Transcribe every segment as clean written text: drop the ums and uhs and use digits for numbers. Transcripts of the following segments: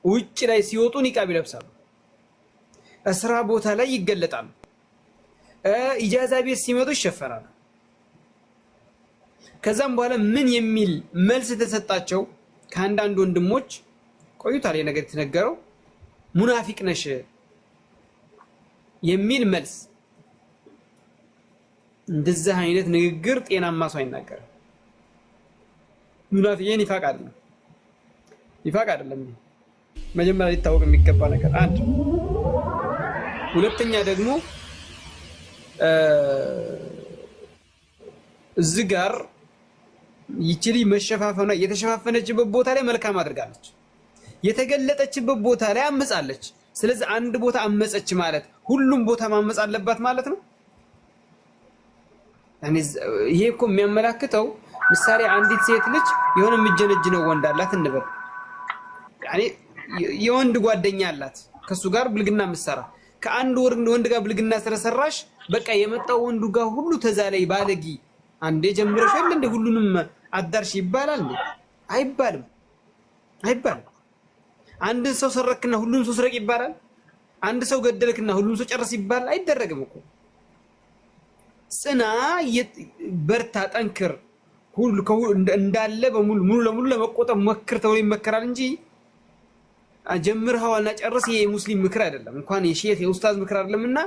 ውጭ ላይ ሲወጡ ኒቃብ ይለብሳሉ። ስራ ቦታ ላይ ይገለጣሉ። ኢጃዛ ቤት ሲመጡ ይሸፈናሉ። ከዛም በኋላ ምን የሚል መልስ የተሰጣቸው ከአንዳንድ ወንድሞች ቆይቷል ነገር የተነገረው ሙናፊቅ ነሽ የሚል መልስ። እንደዚህ አይነት ንግግር ጤናማ ሰው አይናገርም። ሙናፊቅ ኒፋቅ አይደለም፣ ኒፋቅ አይደለም። መጀመሪያ ሊታወቅ የሚገባ ነገር አንድ። ሁለተኛ ደግሞ እዚህ ጋር ይቺ ልጅ መሸፋፈኗ የተሸፋፈነችበት ቦታ ላይ መልካም አድርጋለች፣ የተገለጠችበት ቦታ ላይ አመጻለች። ስለዚህ አንድ ቦታ አመፀች ማለት ሁሉም ቦታ ማመፅ አለባት ማለት ነው። ይሄ እኮ የሚያመላክተው ምሳሌ አንዲት ሴት ልጅ የሆነ የምጀነጅነው ወንድ አላት እንበል፣ የወንድ ጓደኛ አላት፣ ከሱ ጋር ብልግና የምትሰራ፣ ከአንድ ወንድ ጋር ብልግና ስለሰራሽ በቃ የመጣው ወንዱ ጋር ሁሉ ተዛላይ ባለጊ አንዴ ጀምረሽ እንደ ሁሉንም አዳርሽ ይባላል እንዴ? አይባልም፣ አይባልም። አንድን ሰው ሰረክና ሁሉም ሰው ስረቅ ይባላል? አንድ ሰው ገደልክና ሁሉም ሰው ጨርስ ይባላል? አይደረግም እኮ። ጽና፣ በርታ፣ ጠንክር፣ ሁሉ እንዳለ በሙሉ ሙሉ ለሙሉ ለመቆጠብ ሞክር ተብሎ ይመከራል እንጂ ጀምርኸዋልና ጨርስ ይሄ የሙስሊም ምክር አይደለም። እንኳን የሼክ የኡስታዝ ምክር አይደለምና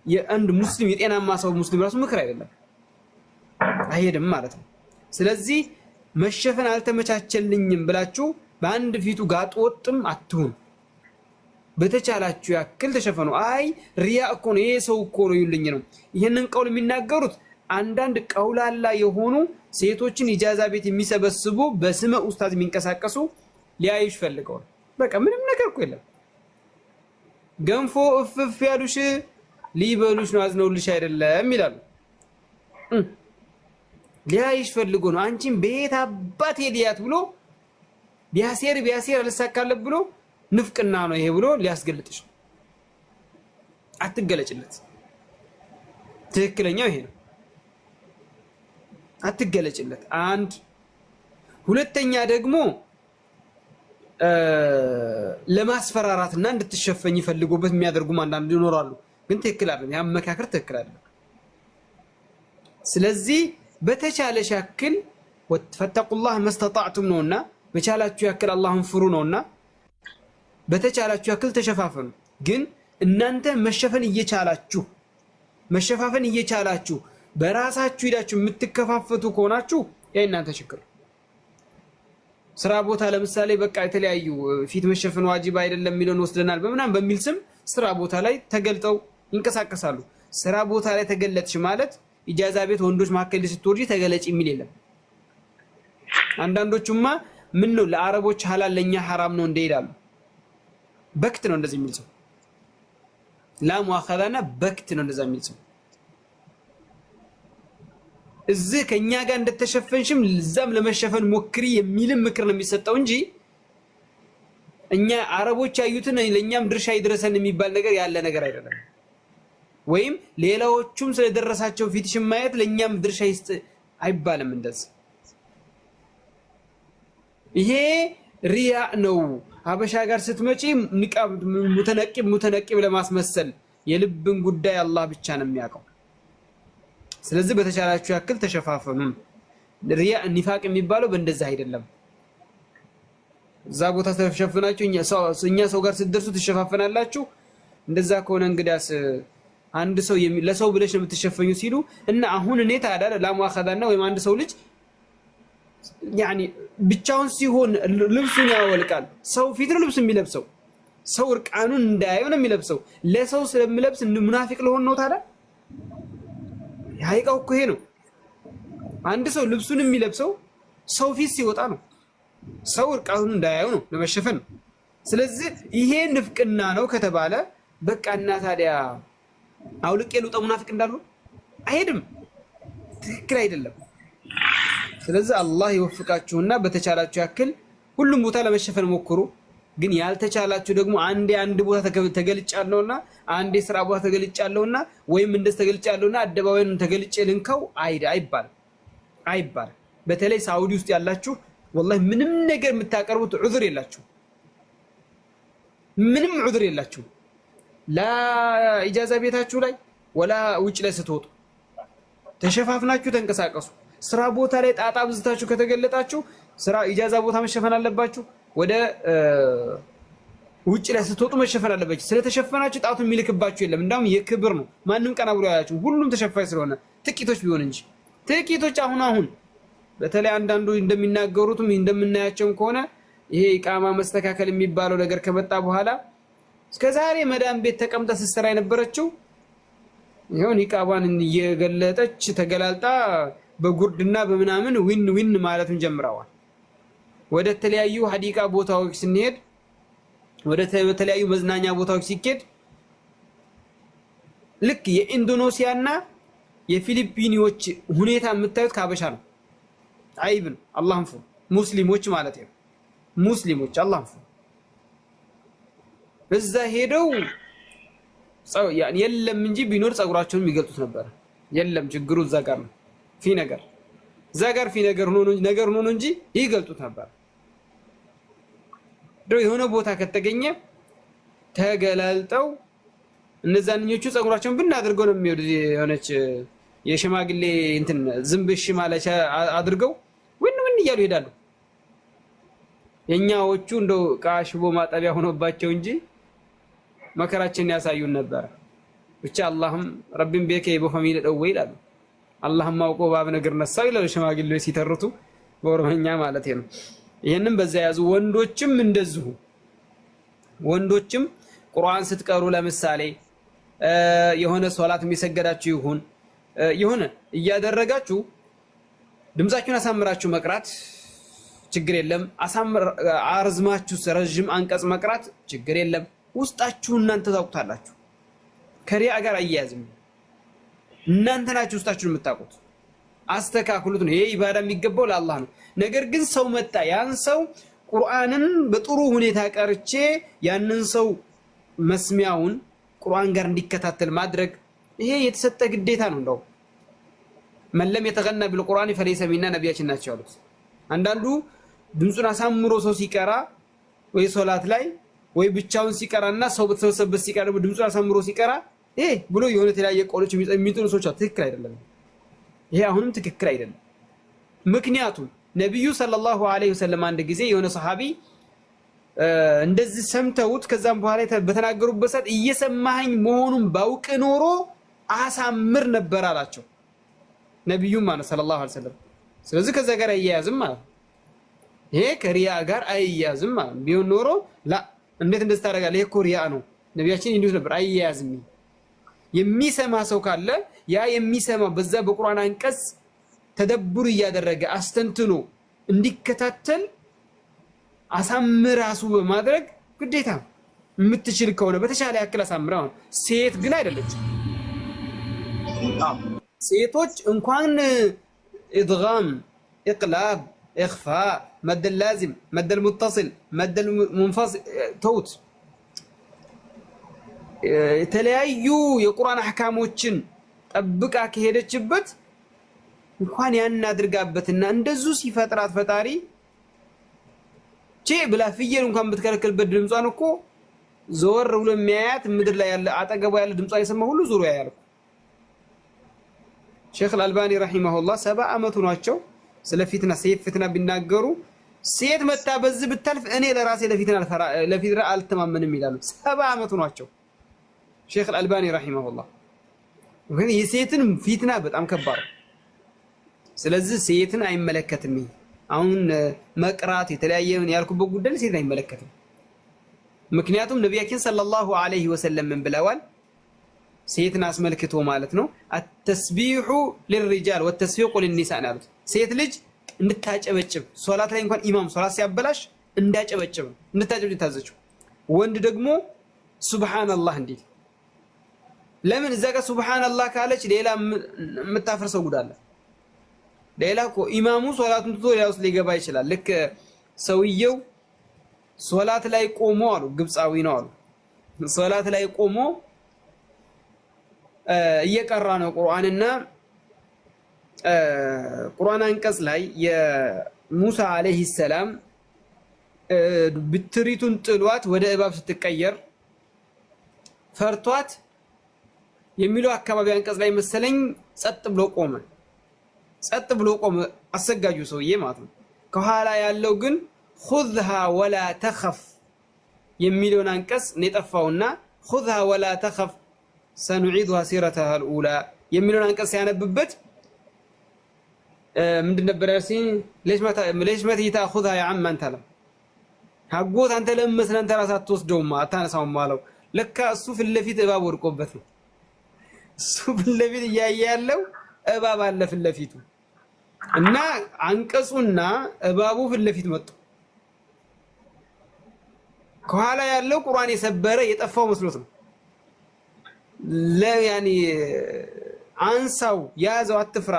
የአንድ ሙስሊም የጤናማ ሰው ሙስሊም ራሱ ምክር አይደለም፣ አይሄድም ማለት ነው። ስለዚህ መሸፈን አልተመቻቸልኝም ብላችሁ በአንድ ፊቱ ጋጥ ወጥም አትሁን። በተቻላችሁ ያክል ተሸፈኑ። አይ ሪያ እኮ ነው ይሄ ሰው እኮ ነው ይሉኝ ነው። ይህንን ቀውል የሚናገሩት አንዳንድ ቀውላላ የሆኑ ሴቶችን ኢጃዛ ቤት የሚሰበስቡ በስመ ኡስታዝ የሚንቀሳቀሱ ሊያዩሽ ፈልገው ነው። በቃ ምንም ነገር እኮ የለም። ገንፎ እፍፍ ያሉሽ ሊበሉሽ ነው፣ አዝነውልሽ አይደለም ይላሉ። ሊያይሽ ፈልጎ ነው። አንቺን ቤት አባት ሊያት ብሎ ቢያሴር ቢያሴር አልሳካለት ብሎ ንፍቅና ነው ይሄ ብሎ ሊያስገልጥሽ ነው። አትገለጭለት። ትክክለኛው ይሄ ነው። አትገለጭለት። አንድ ሁለተኛ ደግሞ ለማስፈራራትና እንድትሸፈኝ ፈልጎበት የሚያደርጉም አንዳንድ ይኖራሉ። ግን ትክክል አይደለም። የአመካከር ትክክል አይደለም። ስለዚህ በተቻለሽ ያክል ፈተቁላህ መስተጣዕቱም ነውና በቻላችሁ ያክል አላህን ፍሩ ነውና በተቻላችሁ ያክል ተሸፋፈኑ። ግን እናንተ መሸፈን እየቻላችሁ መሸፋፈን እየቻላችሁ በራሳችሁ ሂዳችሁ የምትከፋፈቱ ከሆናችሁ ያ እናንተ ችግር። ስራ ቦታ ለምሳሌ በቃ የተለያዩ ፊት መሸፈን ዋጅብ አይደለም የሚለውን ወስደናል በምናምን በሚል ስም ስራ ቦታ ላይ ተገልጠው ይንቀሳቀሳሉ። ስራ ቦታ ላይ ተገለጥሽ ማለት ኢጃዛ ቤት ወንዶች መካከል ስትወርጂ ተገለጭ የሚል የለም። አንዳንዶቹማ ምን ነው ለአረቦች ሐላል ለኛ ሐራም ነው እንደ ይላሉ። በክት ነው እንደዚህ የሚል ሰው፣ ላሙአኸዛና በክት ነው እንደዛ የሚል ሰው። እዚህ ከኛ ጋር እንደተሸፈንሽም እዛም ለመሸፈን ሞክሪ የሚልም ምክር ነው የሚሰጠው እንጂ እኛ አረቦች ያዩትን ለእኛም ድርሻ ይድረሰን የሚባል ነገር ያለ ነገር አይደለም። ወይም ሌላዎቹም ስለደረሳቸው ፊትሽን ማየት ለእኛም ድርሻ ይስጥ አይባልም። እንደዚህ ይሄ ሪያ ነው። ሀበሻ ጋር ስትመጪ ኒቃብ ሙተነቂብ ሙተነቂብ ለማስመሰል የልብን ጉዳይ አላህ ብቻ ነው የሚያውቀው። ስለዚህ በተቻላችሁ ያክል ተሸፋፈኑ። ሪያ ኒፋቅ የሚባለው በእንደዚህ አይደለም። እዛ ቦታ ተሸፍናችሁ እኛ ሰው ጋር ስትደርሱ ትሸፋፈናላችሁ። እንደዛ ከሆነ እንግዲያስ አንድ ሰው ለሰው ብለሽ ነው የምትሸፈኙ ሲሉ እና አሁን እኔ ታዲያ ላሙአኸዛና ወይም አንድ ሰው ልጅ ያኒ ብቻውን ሲሆን ልብሱን ያወልቃል። ሰው ፊት ነው ልብሱ የሚለብሰው። ሰው እርቃኑን እንዳያየው ነው የሚለብሰው። ለሰው ስለምለብስ ሙናፊቅ ልሆን ነው ታዲያ? ሀቂቃው እኮ ይሄ ነው። አንድ ሰው ልብሱን የሚለብሰው ሰው ፊት ሲወጣ ነው። ሰው እርቃኑን እንዳያየው ነው፣ ለመሸፈን ነው። ስለዚህ ይሄ ንፍቅና ነው ከተባለ በቃ እና ታዲያ አውልቄ ልውጣ ሙናፊቅ እንዳልሆን አይሄድም። ትክክል አይደለም። ስለዚህ አላህ ይወፍቃችሁና በተቻላችሁ ያክል ሁሉም ቦታ ለመሸፈን ሞክሩ። ግን ያልተቻላችሁ ደግሞ አንዴ አንድ ቦታ ተገልጫለሁና አንዴ ስራ ቦታ ተገልጫለሁና ወይም እንደዚህ ተገልጫለሁና አደባባዩን ተገልጬ ልንከው አይባልም፣ አይባልም። በተለይ ሳውዲ ውስጥ ያላችሁ ወላሂ ምንም ነገር የምታቀርቡት ዑዝር የላችሁ። ምንም ዑድር የላችሁም። لا ኢጃዛ ቤታችሁ ላይ ወላ ውጭ ላይ ስትወጡ ተሸፋፍናችሁ ተንቀሳቀሱ። ስራ ቦታ ላይ ጣጣ ብዝታችሁ ከተገለጣችሁ ስራ ኢጃዛ ቦታ መሸፈን አለባችሁ። ወደ ውጭ ላይ ስትወጡ መሸፈን አለባችሁ። ስለተሸፈናችሁ ጣቱ የሚልክባችሁ የለም። እንዳውም የክብር ነው። ማንም ቀና ብሎ ያያችሁ፣ ሁሉም ተሸፋኝ ስለሆነ ጥቂቶች ቢሆን እንጂ ጥቂቶች አሁን አሁን በተለይ አንዳንዱ እንደሚናገሩትም እንደምናያቸውም ከሆነ ይሄ ኢቃማ መስተካከል የሚባለው ነገር ከመጣ በኋላ እስከዛሬ መዳም ቤት ተቀምጣ ስትሰራ የነበረችው ይሁን ኒቃቧን እየገለጠች ተገላልጣ በጉርድና በምናምን ዊን ዊን ማለቱን ጀምረዋል። ወደ ተለያዩ حديقة ቦታዎች ስንሄድ፣ ወደ ተለያዩ መዝናኛ ቦታዎች ሲኬድ ልክ የኢንዶኔሲያና የፊሊፒኒዎች ሁኔታ የምታዩት ካበሻ ነው። አይብ ነው። አላህን ፍሩ ሙስሊሞች ማለት ነው። ሙስሊሞች አላህን ፍሩ። እዛ ሄደው የለም እንጂ ቢኖር ፀጉራቸውን የሚገልጡት ነበር። የለም ችግሩ እዛ ጋር ነው። ፊ ነገር እዛ ጋር ፊ ነገር ሆኖ ነገር ሆኖ እንጂ ይገልጡት ነበር። የሆነ ቦታ ከተገኘ ተገላልጠው እነዛንኞቹ ፀጉራቸውን ብናድርገው ነው የሚሄዱት። የሆነች የሽማግሌ እንትን ዝንብሽ ማለቻ አድርገው ውን ውን እያሉ ይሄዳሉ። የኛዎቹ እንደው ዕቃ ሽቦ ማጠቢያ ሆኖባቸው እንጂ መከራችንን ያሳዩን ነበረ። ብቻ አላህም ረቢን ቤከ በፈሚል ደወ ይላሉ። አላህም አውቆ ባብ ነገር ነሳው ይላሉ ሽማግሌዎች ሲተርቱ በኦሮመኛ ማለት ነው። ይህንም በዛ ያዙ። ወንዶችም እንደዚሁ ወንዶችም ቁርአን ስትቀሩ ለምሳሌ የሆነ ሶላት የሚሰገዳችሁ ይሁን የሆነ እያደረጋችሁ ድምጻችሁን አሳምራችሁ መቅራት ችግር የለም። አርዝማችሁ ረዥም አንቀጽ መቅራት ችግር የለም። ውስጣችሁ እናንተ ታውቁታላችሁ። ከሪያ ጋር አያያዝም። እናንተ ናችሁ ውስጣችሁን የምታውቁት። አስተካክሉት ነው። ይሄ ኢባዳ የሚገባው ለአላህ ነው። ነገር ግን ሰው መጣ ያን ሰው ቁርአንን በጥሩ ሁኔታ ቀርቼ ያንን ሰው መስሚያውን ቁርአን ጋር እንዲከታተል ማድረግ ይሄ የተሰጠ ግዴታ ነው። እንደው من لم يتغن بالقرآن فليس منا ነቢያችን ናቸው ያሉት። አንዳንዱ ድምፁን አሳምሮ ሰው ሲቀራ ወይ ሶላት ላይ ወይ ብቻውን ሲቀራና ሰው በተሰበሰበበት ሲቀራ ድምፁን አሳምሮ ሲቀራ ይሄ ብሎ የሆነ የተለያየ ቆሎች የሚጥሉ ሰዎች ትክክል አይደለም። ይሄ አሁንም ትክክል አይደለም። ምክንያቱም ነቢዩ صلى الله عليه وسلم አንድ ጊዜ የሆነ ሰሃቢ እንደዚህ ሰምተውት ከዛም በኋላ በተናገሩበት ሰዓት እየሰማኸኝ መሆኑን ባውቅ ኖሮ አሳምር ነበር አላቸው። ነቢዩም ማለት صلى الله عليه وسلم። ስለዚህ ከዛ ጋር አይያያዝም ማለት ይሄ ከሪያ ጋር አይያያዝም ማለት ቢሆን ኖሮ لا እንዴት እንደዚህ ታደርጋለህ? ይሄ እኮ ሪያ ነው። ነቢያችን እንዲሁ ነበር፣ አይያያዝም። የሚሰማ ሰው ካለ ያ የሚሰማ በዛ በቁርአን አንቀጽ ተደቡር እያደረገ አስተንትኖ እንዲከታተል አሳምር ራሱ በማድረግ ግዴታ የምትችል ከሆነ በተሻለ ያክል አሳምራ። ሴት ግን አይደለች። ሴቶች እንኳን ኢድጋም፣ ኢቅላብ፣ ኢኽፋ፣ መድ ላዚም፣ መድ ሙተሲል፣ መድ ሙንፈሲል ተውት፣ የተለያዩ የቁርአን አሕካሞችን ጠብቃ ከሄደችበት እንኳን ያን አድርጋበትና እንደዙ ሲፈጥራት ፈጣሪ ቼ ብላ ፍየል እንኳን ብትከለክልበት ድምጿን እኮ ዘወር ብሎ የሚያያት ምድር ላይ ያለ አጠገቧ ያለ ድምጿን የሰማ ሁሉ ዙሮ ያያል። ሼክ አልአልባኒ رحمه الله 70 ዓመቱ ናቸው። ስለ ፊትና ሴት ፊትና ቢናገሩ ሴት መታ በዚህ ብታልፍ እኔ ለራሴ ለፊትና አልተማመንም ይላሉ። 70 ዓመቱ ናቸው ሼክ አልአልባኒ رحمه الله። የሴትን ፊትና በጣም ከባድ ነው። ስለዚህ ሴትን አይመለከትም። ይሄ አሁን መቅራት የተለያየ ያልኩበት ጉዳይ ሴትን አይመለከትም። ምክንያቱም ነቢያችን صلى الله عليه وسلم ምን ብለዋል? ሴትን አስመልክቶ ማለት ነው። التسبيح للرجال والتصفيق للنساء ያሉት። ሴት ልጅ እንድታጨበጭብ ሶላት ላይ እንኳን ኢማም ሶላት ሲያበላሽ እንዳጨበጭብ እንድታጨበጭብ ታዘችው። ወንድ ደግሞ ሱብሃነላህ እንዲል። ለምን እዛ ጋር ሱብሃነላህ ካለች ሌላ የምታፈርሰው ጉድ አለ። ሌላ እኮ ኢማሙ ሶላቱን ትቶ ሌላ ውስጥ ሊገባ ይችላል። ልክ ሰውየው ሶላት ላይ ቆሞ አሉ፣ ግብፃዊ ነው አሉ። ሶላት ላይ ቆሞ እየቀራ ነው ቁርአንና ቁርአን አንቀጽ ላይ የሙሳ عليه السلام ብትሪቱን ጥሏት ወደ እባብ ስትቀየር ፈርቷት የሚለው አካባቢ አንቀጽ ላይ መሰለኝ ጸጥ ብሎ ቆመ። ጸጥ ብሎ ቆመ፣ አሰጋጁ ሰውዬ ማለት ነው። ከኋላ ያለው ግን خذها ولا تخف የሚለውን አንቀጽ ነው የጠፋውና خذها ولا تخف سنعيدها سيرتها الأولى የሚለውን አንቀጽ ሲያነብበት ምንድን ነበር ያልሲኝ? ليش ما تيجي تاخذها يا عم አንተ አለው። አጎት አንተ ለምን መስለህ አንተ ራስህ አትወስደውም አታነሳውም አለው። ለካ እሱ ፊት ለፊት እባብ ወድቆበት ነው። እሱ ፊት ለፊት እያየ ያለው እባብ አለ ፊት ለፊቱ እና አንቀጹና እባቡ ፊት ለፊት መጡ። ከኋላ ያለው ቁርአን የሰበረ የጠፋው መስሎት ነው። ለያኒ አንሳው፣ ያዘው፣ አትፍራ፣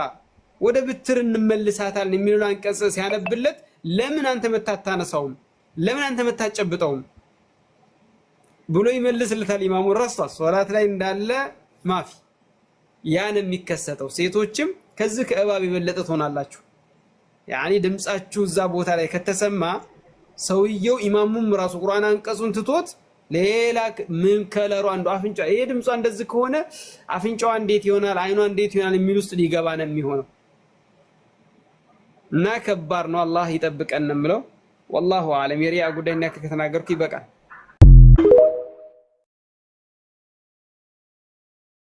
ወደ ብትር እንመልሳታለን የሚለውን አንቀጽ ሲያነብለት ለምን አንተ መታታነሳውም ለምን አንተ መታጨብጠውም ብሎ ይመልስለታል። ኢማሙ ረስቷል። ሶላት ላይ እንዳለ ማፊ ያን የሚከሰተው ሴቶችም ከዚህ ከእባብ የበለጠ ትሆናላችሁ። ያኒ ድምጻችሁ እዛ ቦታ ላይ ከተሰማ ሰውየው ኢማሙም ራሱ ቁርአን አንቀጹን ትቶት ሌላ ምን ከለሩ አንዱ አፍንጫ ይሄ ድምጿ እንደዚህ ከሆነ አፍንጫዋ እንዴት ይሆናል፣ አይኗ እንዴት ይሆናል የሚል ውስጥ ሊገባ ነው የሚሆነው እና ከባድ ነው። አላህ ይጠብቀን ነው የምለው። والله أعلم። የሪያ ጉዳይ እና ከተናገርኩ ይበቃል።